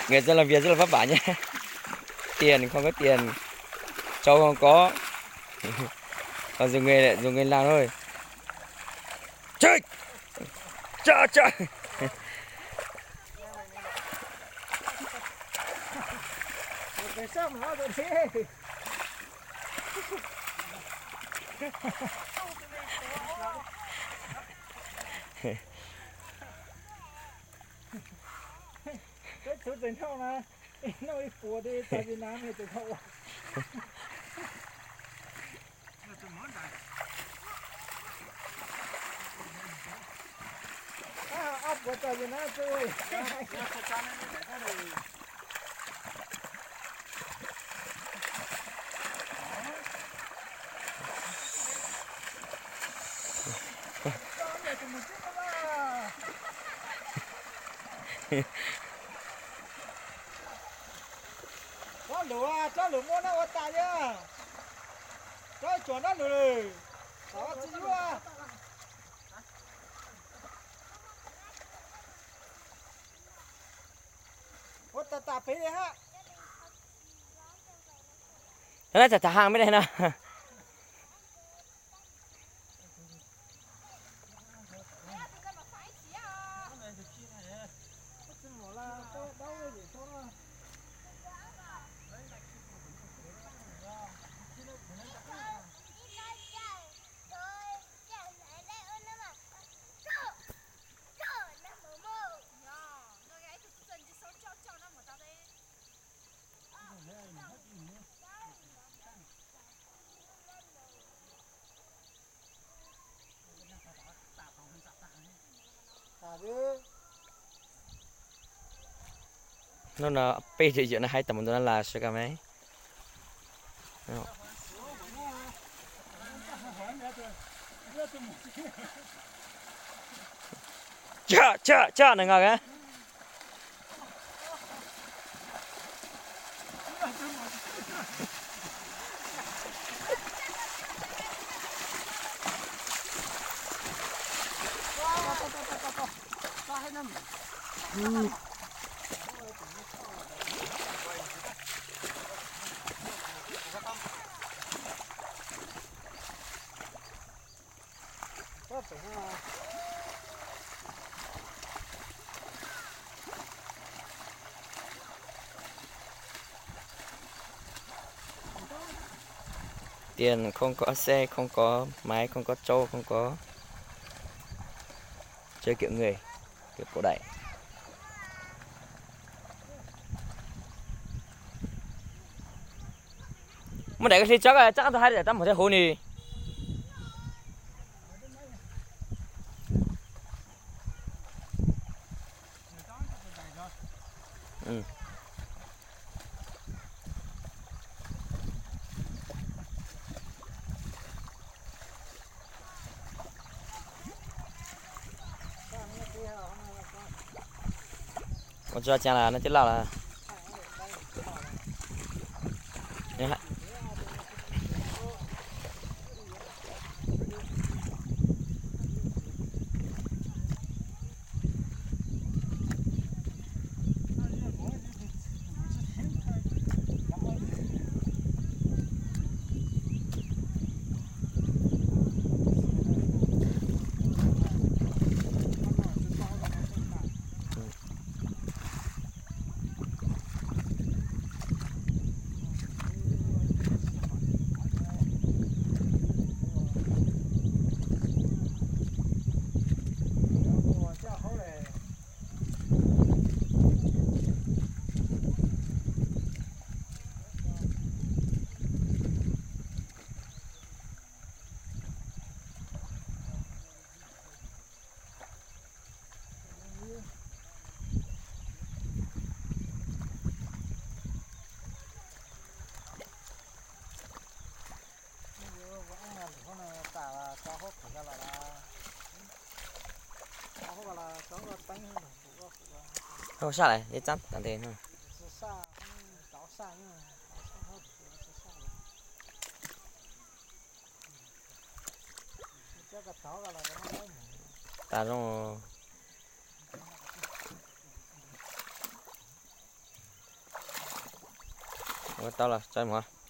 Người dân làm việc rất là vất vả nhé. Tiền không có tiền, trâu không có. Còn dùng nghề lại dùng nghề làm thôi. Chạy! Chạy, chạy! Peb txhua tseem nrhau na, noj ib puas de tag Việt Nam tseem nrhau ua. Ab puas tag Việt Nam txua. Tsob lwm, tsob lwm muaj noj ua tas li. Tsob tsuas noj lwm, xav ua txiv yuav. Ua tas tas pem li hab. Lawv na, tham tham heev me na. Hnub no peb rau yawm no haib tau mus ntu na las sawv koj me. Tsa, tsa, tsa, nws nqa ka. Tiền không có, xe không có, máy không có, trâu không có. Chơi kiểu người, kiểu cổ đại. Muab daim ko hli tso, tsab qab ntug hais daim tab mus thiab huv ni. Ua tso caa las no twb loj lawm. Hauj saj lawm, ib txab tas ntes no. Tas zoo. Ua tau los tso mus.